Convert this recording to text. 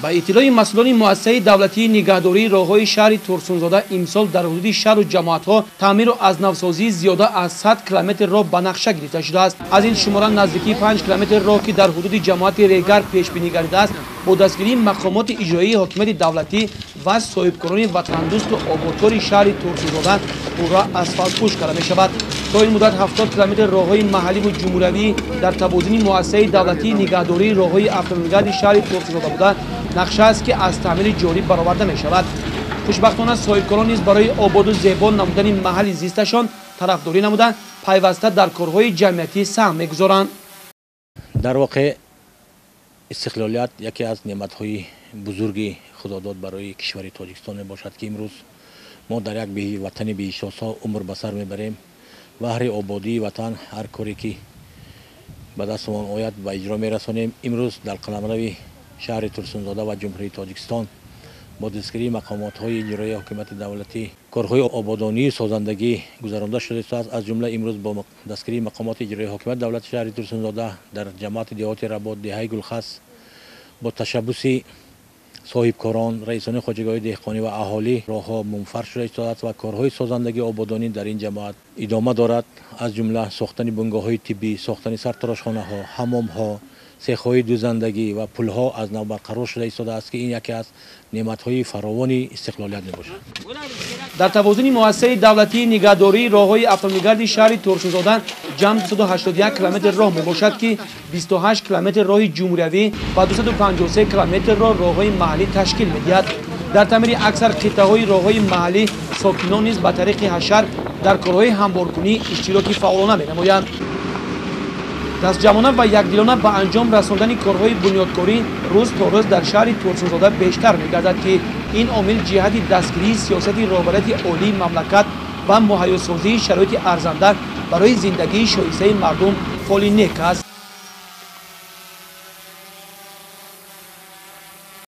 Ба иттилои масъулони муассисаи давлатии нигаҳдории роҳҳои шаҳри Турсунзода, имсол дар ҳудуди шаҳру ҷамоатҳо таъмиру аз навсозии зиёда аз 100 километр роҳ ба нақша гирифта шудааст. Аз ин шумора наздикии 5 километр роҳ, ки дар ҳудуди ҷамоати Регар пешбинӣ гардидааст, бо дастгирии мақомоти иҷроии ҳокимияти давлатӣ ва соҳибкорони ватандӯсту ободкори шаҳри Турсунзода пурра асфалтпӯш карда мешавад. То ин муддат 70 километр роҳҳои маҳалливу ҷумҳуриявӣ дар тавозуни муассисаи давлатии нигаҳдории роҳҳои автомобилгарди шаҳри Турсунзода буда, нақша аст, ки аз таъмири ҷорӣ бароварда мешавад. Хушбахтона, соҳибкорон низ барои ободу зебо намудани маҳалли зисташон тарафдорӣ намуда, пайваста дар корҳои ҷамъиятӣ саҳм мегузоранд. Дар воқеъ, истиқлолият яке аз неъматҳои бузурги худодод барои кишвари Тоҷикистон мебошад, ки имрӯз мо дар як ватани беҳиштосо умр ба сар мебарем. Баҳри ободии ватан ҳар коре ки ба дастмон ояд, ба иҷро мерасонем. Имрӯз дар қаламрави шаҳри Турсунзода ва Ҷумҳурии Тоҷикистон бо дастгирии мақомотҳои иҷроии ҳокимияти давлатӣ корҳои ободонию созандагӣ гузаронда шудааст. Аз ҷумла имрӯз бо дастгирии мақомоти иҷроии ҳокимияти давлати шаҳри Турсунзода дар ҷамоати деҳоти Работ, деҳаи Гулхас, бо ташаббуси соҳибкорон, раисони хоҷагиҳои деҳқонӣ ва аҳолӣ роҳҳо мунфарш шуда истодааст ва корҳои созандагии ободонӣ дар ин ҷамоат идома дорад. Аз ҷумла сохтани бунгоҳҳои тиббӣ, сохтани сартарошхонаҳо, ҳамомҳо, сехҳои дӯзандагӣ ва пулҳо аз нав барқарор шуда истодааст, ки ин яке аз неъматҳои фаровони истиқлолият мебошад. Дар тавозуни муассисаи давлатии нигаҳдории роҳҳои автомобилгарди шаҳри Турсунзода ҷамъ 281 километр роҳ мебошад, ки 28 километр роҳи ҷумҳуриявӣ ва 253 километрро роҳҳои маҳаллӣ ташкил медиҳад. Дар таъмири аксар қитъаҳои роҳҳои маҳаллӣ сокинон низ ба тариқи ҳашар дар корҳои ҳамворкунӣ иштироки фаъолона менамоянд. Дастҷамъона ва якдилона ба анҷом расондани корҳои бунёдкорӣ рӯз то рӯз дар шаҳри Турсунзода бештар мегардад, ки ин омил ҷиҳати дастгирии сиёсати роҳбарияти олии мамлакат ва муҳайёсозии шароити арзанда барои зиндагии шоистаи мардум фоли нек аст.